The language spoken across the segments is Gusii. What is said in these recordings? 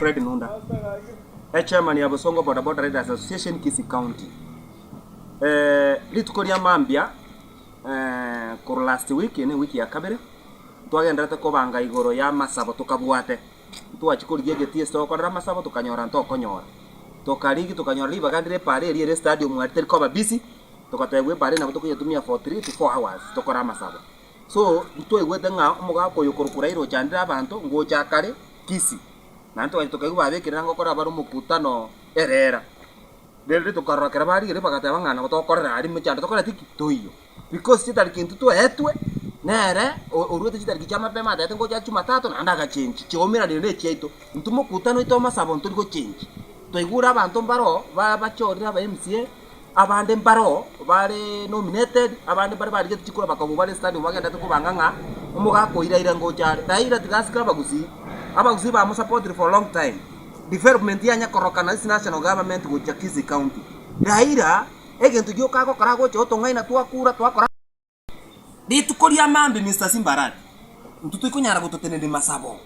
Fred Nunda, echairman ya Bosongo Boda Boda Riders Association Kisii County. Rituko ria mambia korwa last week eye ne ewiki ya kabere, ntwagenderete kobanga igoro ya amasabo tokabwate. Ntwachia korigia egetii ase togokorera amasabo tokanyora ntokonyora. Tokarigia tokanyora ribaga ndire epara eria ere estadium aria teri koba busy, togatebigwa epara eye nabo tokonyetumia for three to four hours tokore amasabo. So, ntwaigwete ng'a omogaka oyo okorokwa Raila ochandire abanto, ngocha akare Kisii. Naende togacha tokaigwa babekire nang'o gokora bare omokutano erera. Rende tokarora ekero barigereria bagateba ng'a nabo togokorera aria emechando tokoreti ki? Toiyo. Because chitariki intwe twaetwe, nere oruete chitariki chia mapema atebete ngocha jumatatu naende agachenchi, chiaumeranire na echiaito. Intwe mokutano oito amasabo ntori gochenchi. Twaigure abanto mbaroo ba bachorire aba MCA, abande mbaroo bare nominated, abande mbare barigete chikura bakabua bare stadium bagenderete kobanga ng'a omogaka oyio Raila ngocha are. Raila tiga asike abagusii, abagusii bamosapotire for long time, development yanya korokana ase national government gochia Kisii county. Raila egento gioka agokora agocha otong'aina twakura twakora. Rituko ria mambia Mister Simbarati, intwe toikonyara gototeneria masabo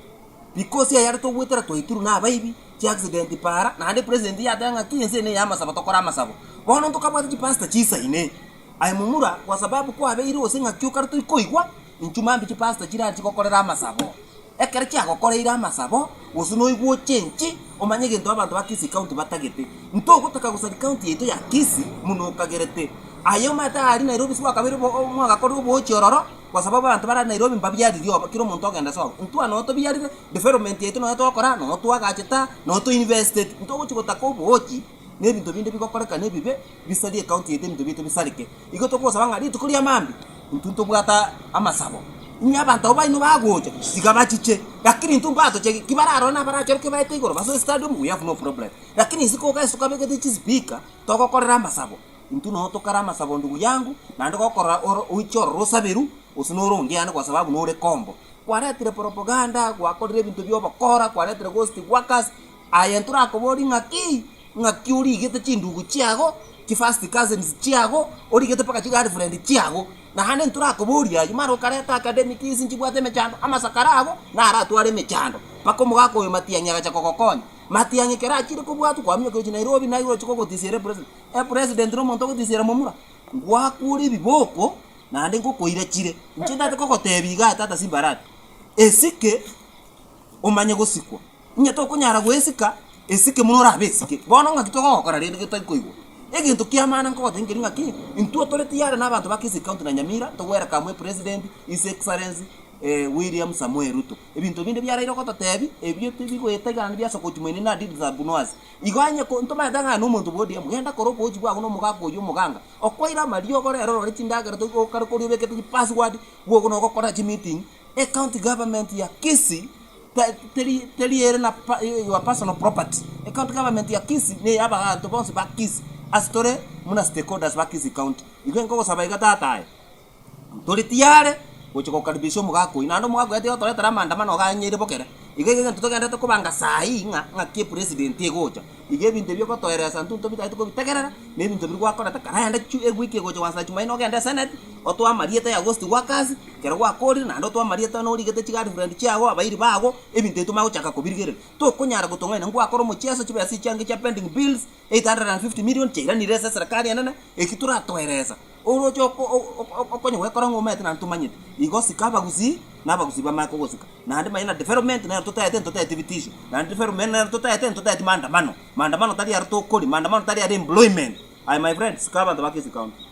because ayare togwetera twaitirwe na abaibi, chiaccident para, naende president yateba ng'aki ense eye neya amasabo tokore amasabo. Bono ntokabwate chipastor chisaine, aye momura kwa sababu kwabeire gose ng'aki okare toikoigwa, inchuo mambia chipastor chirari chigokorera amasabo. Ekero chiagokoreire amasabo, gose noigwe ochenche, omanye egento abanto ba Kisii County batagete. Ntogotaka gosaria county yaito ya Kisii buna okagerete. Aye omanyete aria Nairobi ase gwakabeire obo mwagakorire oboochi ororo, kwa sababu abanto bare aria Nairobi mbabiaririe obo, kera omonto ogenda sobo. Intwe noo tobiarire, development yaito nonya togokora, noo twagachete aa, noo to investeti. Ntogochi gotaka oboochi, na ebinto binde bigokorekana ebibe, bisarie ecounty yaito ebinto biaito bisareke. Igo togosaba ng'a rituko ria mambia, intwe ntobwate amasabo, inwe abanto abwo baino bagocha, tiga bachiche, lakini intwe mbatochegi, ki bararore na abarachore ki baete igoro basoe stadium we have no problem. Lakini isiko iga ase tokabegete chispeaker, togokorera amasabo, intwe noo tokare amasabo ndugu yangu, naende gokorora oro oiche ororo osaberwe, gose nore onge yaani kwa sababu nore kombo. Kwaretire propaganda, gwakorire ebinto bia obokora, kwaretire ghost workers, aye ntorakoborie ng'aki. Ng'aki origete chindugu chiago, chi first cousins chiago, origete mpaka chi girlfriend chiago, naende ntorakoboria ayio, mara okareta academic isi nchibwate emechando, amasakara ago naratware emechando, mpaka omogaka oyo Matiang'i agacha kogokonya. Matiang'i ekero achire kobwatwa kwamanya gochia Nairobi naye oche kogotisiera epresident, epresident na omonto ogotisiera momura, ngwakure ebiboko naende ngokoira chire. Inche ntagete kogotebia igaa tata Simbarati, esike omanye gosikwa. Onye tokonyara goesika, esike buna orabe esike. Bono ng'aki togogokora rende getari koigwa? Egento ki'amana nkogotebia nkeri ng'aki, intwe tore tiyare na abanto ba Kisii County na Nyamira, togoelcome epresident, His Excellency William Samoei Ruto. Ebinto binde biaraire ogototebia, ebio tibigoeta iga naende biasoka gochia moino na deeds are bunuasi. Igo onye ko ntomanyete ng'a nomonto bwa ODM, genda kora obochi bwago na omogaka oyio omoganga, okoire amariogo rero orore chindagera to okare koria obekete chipassword, bwogo nogokora chimeeting, Ecounty government ya Kisii teri teri ere na your personal property. Ecounty government ya Kisii ne ya abanto bonsi ba Kisii ase tore buna stakeholders ba Kisii county. Igo nkogosaba iga tata aye, tori tiyare gocha gokaribisha omogaka oyio naende omogaka oyio tiga otoretera amaandamano iga anyeire bokere. Iga egento togenderete kobanga saii ng'a ng'aki epresident egocha. Iga ebinto ebi ogotoeresa intwe ntobitagete kobitegerera, na ebinto biria gwakorete karaende chu ewiki egocha goansa jumaine ogende esenate, otoe amarieta ya ghost workers, ekero gwakorire naende otoe amarieta norigete chigirlfriend chiago, abairi bago, ebinto ebi tomanye gochaka kobirigereria. Tokonyara gotong'aina ngwakora omocheso chibesa echiange chia pending bills, 850 million chiairanire ase eserekari enene, eki toratoeresa. Oroche oko okonye gwekora ng'a omanyete naende tomanyete. Igo sika abagusii, na abagusii bamanye kogosika. Naende manya na development nero totaete ntotaeti vitisho, naende development nero totaete ntotaeti maandamano. Maandamano tari aro tokoria, maandamano tari aro employment. Aye my friend, sika abanto ba Kisii County.